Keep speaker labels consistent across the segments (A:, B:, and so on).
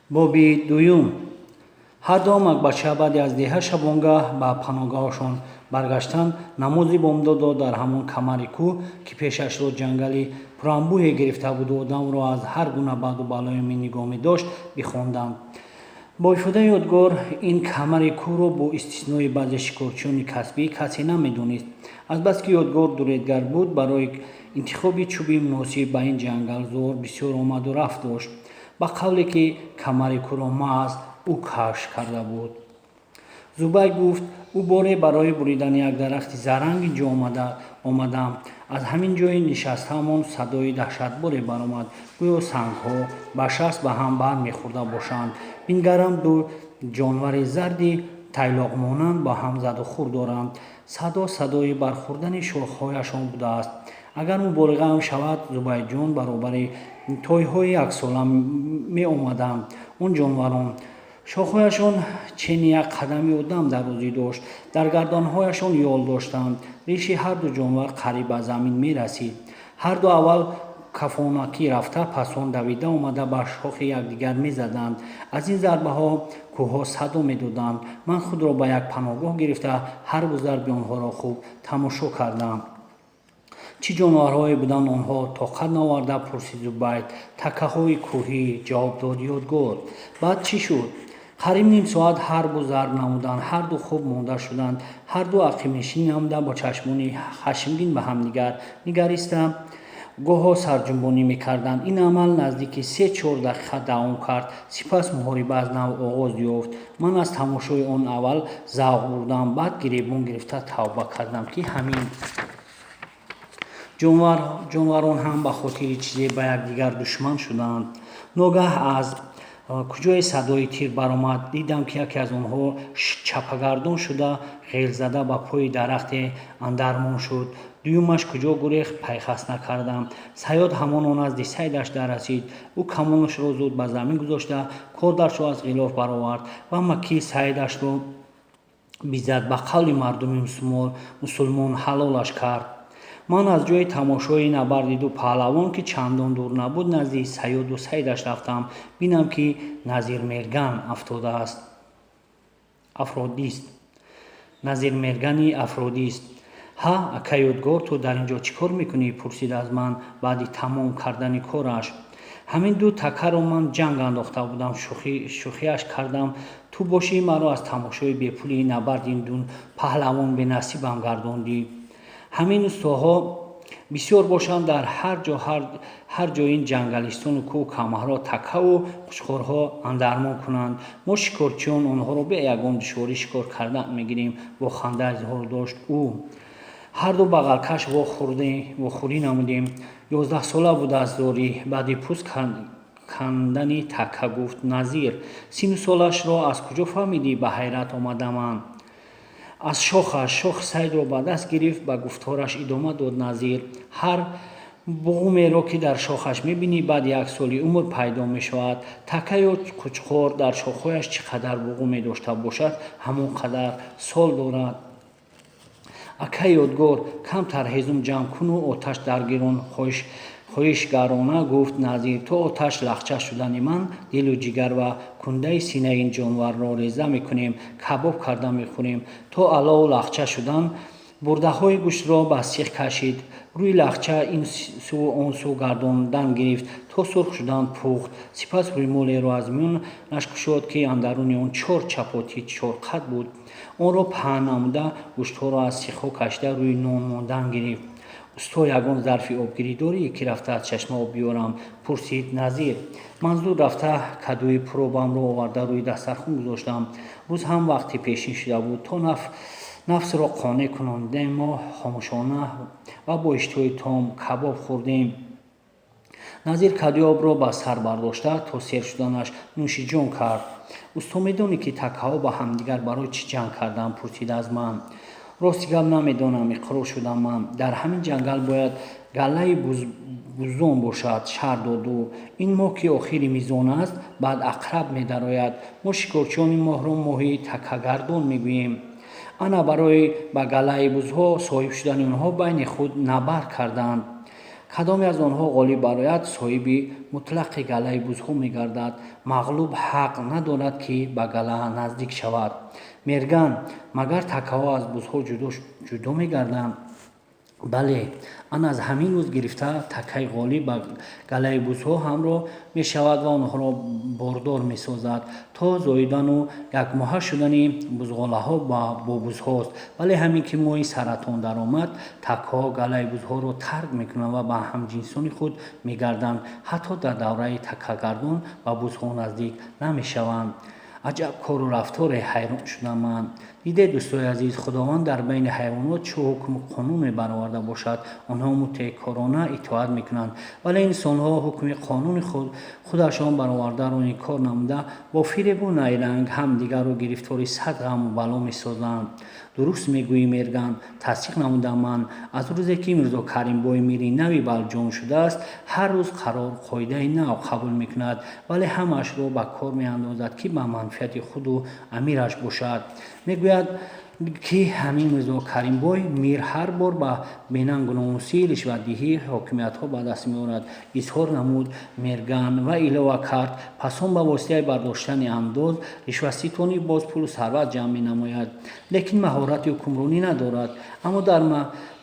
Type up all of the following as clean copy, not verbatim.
A: Боби дуюм. Ҳар ду амакбача баъди аз деҳа шабонгаҳ ба паноҳгоҳашон баргаштан, намози бомдодро дар ҳамон камари кӯҳ, ки пешашро ҷангали пурамбӯҳе гирифта буду одамро аз ҳар гуна баду балое нигоҳ медошт, бихонданд. Бо ифодаи Ёдгор, ин камари кӯҳро бо истиснои баъзе шикорчиёни касбӣ касе намедонист. Азбаски Ёдгор дуредгар буд, барои интихоби чӯби муносиб ба ин ҷангалзор бисёр омаду рафт дошт. Ба қавле ки камари кӯҳро маҳз ӯ кашф карда буд. Зубайр гуфт: «Ӯ боре барои буридани як дарахти заранг ин ҷо омадам. Аз ҳамин ҷои нишастаамон садои даҳшатборе баромад, гӯё сангҳо ба шаст ба ҳам бар мехӯрда бошанд. Бингарам, ду ҷонвари зарди тайлоқмонанд ба ҳам задухӯрд доранд. Садо садои бархӯрдани шохҳояшон будааст. Агар муболиғаам шавад, Зубайрҷон, баробари тойҳои яксола меомаданд он ҷонварон. Шохҳояшон чени як қадами одам дарозӣ дошт. Дар гарданҳояшон ёл доштанд. Риши ҳарду ҷонвар қариб ба замин мерасид. Ҳарду аввал кафонакӣ рафта, пасон давида омада, ба шохи якдигар мезаданд. Аз ин зарбаҳо кӯҳҳо садо медоданд. Ман худро ба як паноҳгоҳ гирифта, ҳарбу зарби онҳоро хуб тамошо кардам.» «Чӣ ҷонварҳое буданд онҳо?» — тоқат наоварда пурсид Зубайр. «Такаҳои кӯҳӣ», — ҷавоб дод Ёдгор. «Баъд чӣ шуд?» «Қариб ним соат ҳарбу зарб намуданд. Ҳарду хуб монда шуданд. Ҳарду ақибнишинӣ намуда, бо чашмони хашмгин ба ҳамдигар нигариста, гоҳо сарҷунбонӣ мекарданд. Ин амал наздики 3-4 дақиқа давом кард. Сипас муҳориба аз нав оғоз ёфт. Ман аз тамошои он аввал завқ бурдам, баъд гиребон гирифта тавба кардам, ки ҳамин ҷонварон ҳам ба хотири чизе ба якдигар душман шуданд. Ногаҳ аз куҷое садои тир баромад. Дидам, ки яке аз онҳо чапагардон шуда, ғелзада ба пои дарахте андармон шуд. Дуюмаш куҷо гурехт, пайхас накардам. Саёд ҳамоно назди сайдаш даррасид. Ӯ камонашро зуд ба замин гузошта, кордашро аз ғилоф баровард ва макии сайдашро бизад. Ба қавли мардуми мусулмон, ҳалолаш кард. Ман аз ҷои тамошои набарди ду паҳлавон, ки чандон дур набуд, назди Саёду сайдаш рафтам. Бинам, ки Назирмерган афтодааст, афродист, Назирмергани афродист. «Ҳа, ака Ёдгор, ту дар ин ҷо чӣ кор мекунӣ?» — пурсид аз ман баъди тамом кардани кораш. «Ҳамин ду такаро ман ҷанг андохта будам, — шӯхиаш кардам. Ту бошӣ, маро аз тамошои бепули набарди ин ду паҳлавон бенасибам гардондӣ. Ҳамин устоҳо бисёр бошанд, дар ҳар ҷо, ҳар ҷои ин ҷангалистону кӯҳу камарҳо такаву қучқорҳо андармон кунанд. Мо шикорчиён онҳоро бе ягон душворӣ шикор кардан мегирем», — бо ханда изҳор дошт ӯ. Ҳарду бағалкаш вохӯрӣ намудем. «11сола будааст зорӣ», — баъди пӯст кандани така гуфт Назир. «Сину солашро аз куҷо фаҳмидӣ?» — ба ҳайрат омада ман. «Аз шохаш». Шохи сайдро ба даст гирифт, ба гуфтораш идома дод Назир. «Ҳар буғумеро, ки дар шохаш мебинӣ, баъди як соли умр пайдо мешавад. Така ё қучқор дар шохҳояш чӣ қадар буғуме дошта бошад, ҳамон қадар сол дорад. Акай Ёдгор, камтар ҳезум ҷамъ куну оташ даргирон», — хоҳишгарона гуфт Назир. «То оташ лахча шудани ман дилу ҷигар ва кундаи синаи ин ҷонварро реза мекунем, кабоб карда мехӯрем.» То алов лахча шудан, бурдаҳои гӯштро ба сих кашид. Рӯи лахча ин сӯ он сӯ гардондан гирифт, то сурх шудан пухт. Сипас рӯймолеро аз миёнаш кушод, ки андаруни он чор чапотии чорқат буд. Онро паҳн намуда, гӯштҳоро аз сихҳо кашида, рӯи нон мондан гирифт. «Усто, ягон зарфи обгирӣ дорӣ, ки рафта аз чашма об биёрам?» — пурсид Назир. Ман зуд рафта кадӯи пуробамро оварда, рӯи дастархон гузоштам. Рӯз ҳам вақти пешин шуда буд. То нафсро қонеъ кунонидем, мо хомӯшона ва бо иштиҳои том кабоб хӯрдем. Назир кадӯи обро ба сар бардошта, то сер шуданаш нӯшиҷон кард. «Усто, медонӣ, ки такаҳо ба ҳамдигар барои чӣ ҷанг карданд?» — пурсид аз ман. «Рости гап, намедонам», — иқрор шудам ман. «Дар ҳамин ҷангал бояд галлаи бузон бошад», — шарҳ дод ӯ. «Ин моҳ, ки охири мизон аст, баъд ақраб медарояд. Мо шикорчиён ин моҳро моҳи такагардон мегӯем. Ана барои ба галлаи бузҳо соҳиб шудани онҳо байни худ набард карданд. Кадоме аз онҳо ғолиб барояд, соҳиби мутлақи галаи бузҳо мегардад. Мағлуб ҳақ надорад, ки ба гала наздик шавад. Мерган, магар такаҳо аз бузҳо ҷудо мегарданд? Бале, ана аз ҳамин рӯз гирифта такаи ғолиб ба галаи бузҳо ҳамроҳ мешавад ва онҳоро бордор месозад. То зоидану якмоҳа шудани бузғолаҳо бо бузҳост. Вале ҳамин ки моҳи саратон даромад, такаҳо галаи бузҳоро тарк мекунанд ва ба ҳамҷинсони худ мегарданд. Ҳатто дар давраи такагардон ба бузҳо наздик намешаванд. Аҷаб кору рафторе, ҳайрон шудам ман. Дидед, дӯстои азиз, Худованд дар байни ҳайвонот чӣ ҳукму қонуне бароварда бошад, онҳо мутеъкорона итоат мекунанд. Вале инсонҳо ҳукми қонуни худашон баровардаро инкор намуда, бо фиребу найранг ҳамдигарро гирифтори сад ғаму бало месозанд. Дуруст мегӯӣ, Мерган, тасдиқ намудам ман. Аз рӯзе ки Мирзо Каримбой мири нави Балҷон шудааст, ҳар рӯз қарору қоидаи нав қабул мекунад, вале ҳамаашро ба кор меандозад, ки ба манфиати худу амираш бошад. Мегӯяд, ки ҳамин Мирзо Каримбой мир ҳар бор ба бенангу номусӣ, ришватдиҳӣ ҳокимиятҳо ба даст меорад, изҳор намуд Мерган ва илова кард: пас он ба воситаи бардоштани андоз, ришватситонӣ боз пулу сарват ҷамъ менамояд. Лекин маҳорати ҳукмронӣ надорад. Аммо дар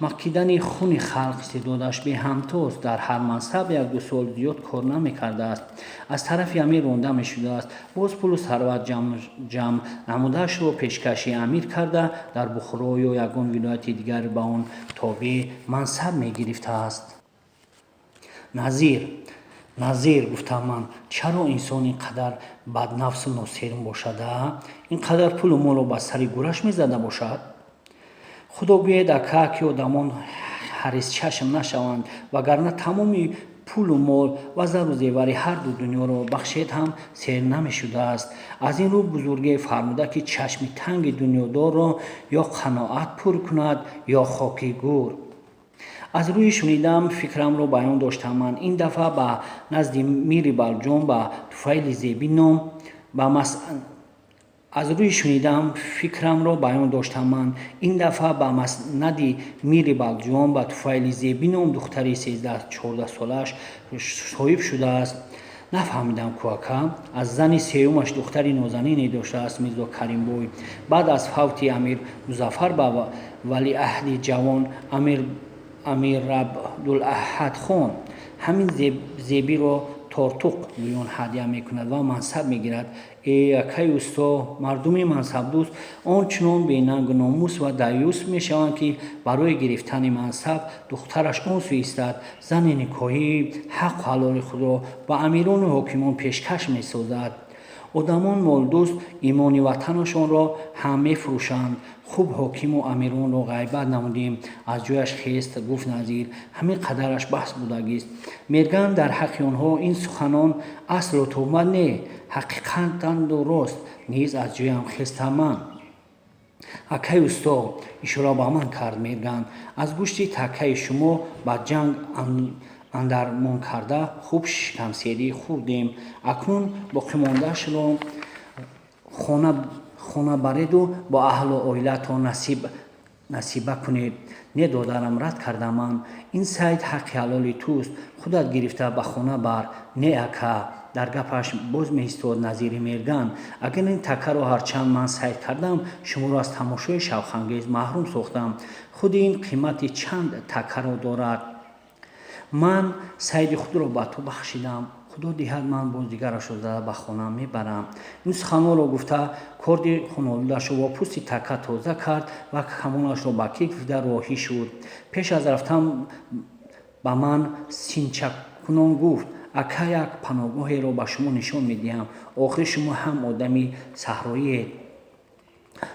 A: макидани хуни халқ истеъдодаш беҳамтост. Дар ҳар мансаб як-ду сол зиёд кор намекардааст. Аз тарафи амир ронда мешудааст. Боз пулу сарват ҷамъ намудаашро пешкаши амир карда, дар Бухоро ё ягон вилояти дигар ба он тобеъ мансаб мегирифтааст. Назир, Назир, гуфтам ман, чаро инсон ин қадар баднафсу носерм бошад, а? Ин қадар пулу молро ба сари гураш мезада бошад? Худо гӯед, ака, ки одамон ҳарисчашм нашаванд, вагарна тамоми пулу мол ва зару зевари ҳарду дунёро бахшед ҳам сер намешудааст. Аз ин рӯ бузурге фармуда, ки чашми танги дунёдорро ё қаноат пур кунад, ё хоки гур. Аз рӯи шунидам фикрамро баён доштам ман. Ин дафъа ба назди мири Балҷон ба Туфайли Зебӣ ном ба мас аз рӯи шунидам фикрамро баён доштам ман. Ин дафъа ба маснади мири Балҷон ба Туфайли Зебӣ ном духтари 13-14 солааш соҳиб шудааст. Нафаҳмидам ку, ака. Аз зани сеюмаш духтари нозанине доштааст Мирзо Каримбой. Баъд аз фавти амир Музаффар ба валиаҳди ҷавон Амирабдулаҳадхон ҳамин Зебиро Тортуқ гӯён ҳадя мекунад ва мансаб мегирад. Э, акаи усто, мардуми мансабдӯст он чунон бенангу номус ва даюс мешаванд, ки барои гирифтани мансаб духтараш он сӯ истад, зани никоҳии ҳаққу ҳалоли худро ба амирону ҳокимон пешкаш месозад. Одамон молдӯст имони ватанашонро ҳам мефурӯшанд. Хуб, ҳокиму амиронро ғайбат намудем, аз ҷояш хест гуфт Назир. Ҳамин қадараш баҳс будагист. Мерган, дар ҳаққи онҳо ин суханон асло туҳмат не, ҳақиқатанду рост. Низ аз ҷоям хестам ман. Акаи усто, ишора ба ман кард Мерган, аз гӯшти такаи шумо ба ҷанг андармон карда хуб шикамсерӣ хӯрдем. Акнун боқимондаашро хона бареду бо аҳлу оилаатон насиба кунед. Не, додарам, рад кардам ман. Ин сайд ҳаққи ҳалоли туст, худат гирифта ба хона бар. Не, ака, дар гапаш боз меистод Назири Мерган. Агар ин такаро ҳарчанд ман сайд кардам, шуморо аз тамошои шавқангез маҳрум сохтам. Худи ин қимати чанд такаро дорад. Ман сайди худро ба ту бахшидам. Худо диҳад, ман боз дигарашро зада ба хона мебарам. Ин суханонро гуфта, корди хунолудашро бо пӯсти така тоза кард ва камонашро ба китф дида роҳӣ шуд. Пеш аз рафтан ба ман синчаккунон гуфт: ака, як паноҳгоҳеро ба шумо нишон медиҳам. Охир шумо ҳам одами саҳроиед.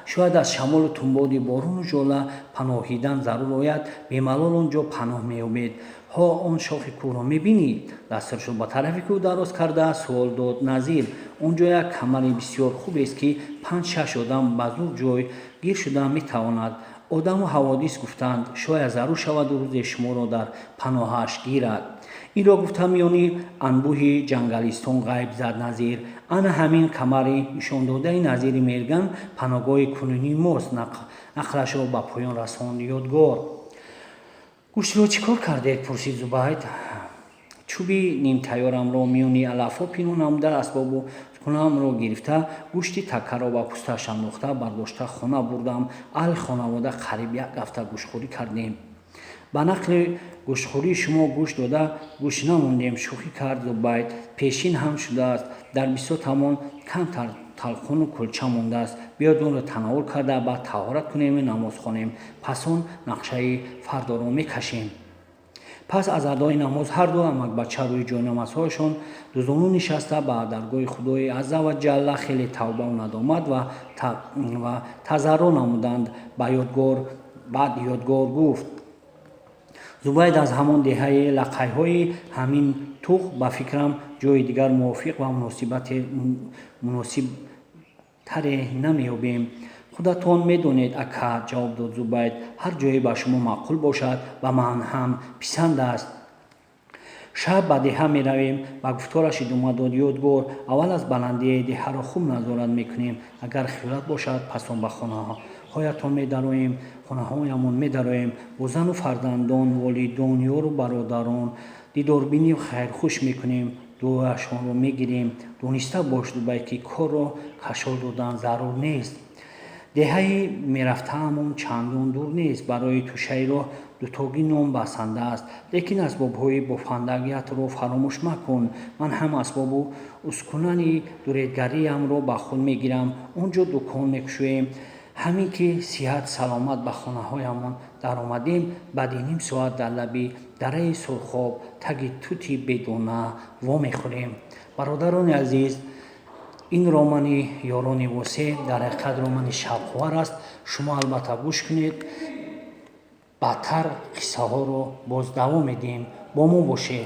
A: Шояд аз шамолу тунбоди борону жола паноҳидан зарур ояд, бемалол он ҷо паноҳ меёбед. Ҳо, он шохи кӯҳро мебинӣ? Дасташро ба тарафи кӯҳ дароз карда суол дод Назир. Он ҷо як камари бисёр хубест, ки панҷ-шаш одам ба зур ҷой гир шуда метавонад. Одаму ҳаводис гуфтанд, шояд зарур шаваду рӯзе шуморо дар паноҳаш гирад. Инро гуфта, миёни анбӯҳи ҷангалистон ғайб зад Назир. Ана ҳамин камари нишондодаи Назири Мерган паноҳгоҳи кунунии мост, нақлашро ба поён расонд Ёдгор. Гӯштро чӣ кор кардед? Пурсид Зубайд. Чӯби нимтайёрамро миёни алафҳо пинҳон намуда, асбобу кунамро гирифта, гӯшти таккаро ба пӯстааш андохта, бардошта хона бурдам. Аҳли хонавода қариб як ҳафта гӯштхӯрӣ кардем. Ба нақли гӯштхӯрии шумо гӯш дода гӯш намондем, шӯхӣ кард Зубайд. Пешин ҳам шудааст. Дар бисотамон камтар талқону кулча мондааст. Биёед, онро танаввул карда, баъд таҳорат кунему намоз хонем. Пас он нақшаи фардоро мекашем. Пас аз адои намоз ҳарду амакбача рӯи ҷойнамозҳояшон дузону нишаста, ба даргоҳи Худои азза ва ҷалла хеле тавбаву надомат ва тазарруъ намуданд. Ба Ёдгор баъд Ёдгор гуфт: «Зубайд аз ҳамон деҳаи лақайҳои ҳамин туғ. Ба фикрам, ҷои дигар мувофиқ ва муносибтаре намеёбем». «Худатон медонед, ака», ҷавоб дод Зубайд. «Ҳар ҷое ба шумо маъқул бошад, ба ман ҳам писанд аст». «Шаб ба деҳа меравем», ба гуфтораш идома дод Ёдгор. «Аввал аз баландии деҳаро хуб назорат мекунем. Агар хиёнат бошад, пас он ба хонаҳоятон медароем, хонаҳоямон медароем, бо зану фарзандон, волидон, ёру бародарон дидорбинӣ хайрхуш мекунем, дуояшонро мегирем. Дониста бош, Зубайд, ки корро кашол додан зарур нест. Деҳаи мерафтаамон чандон дур нест. Барои тӯшаи роҳ дутогӣ нон басанда аст. Лекин асбобҳои бофандагиатро фаромӯш макун. Ман ҳам асбобу ускунани дуредгариамро ба худ мегирам. Он ҷо дукон мекушоем. Ҳамин ки сиҳат саломат ба хонаҳоямон даромадем, баъди ним соат дар лаби дараи Сурхоб, таги тути бедона вомехӯрем». Бародарони азиз, ин романи «Ёрони Восеъ» дар ҳақиқат романи шавқовар аст. Шумо албатта гӯш кунед. Баъдтар қиссаҳоро боз давом медиҳем. Бо мо бошед.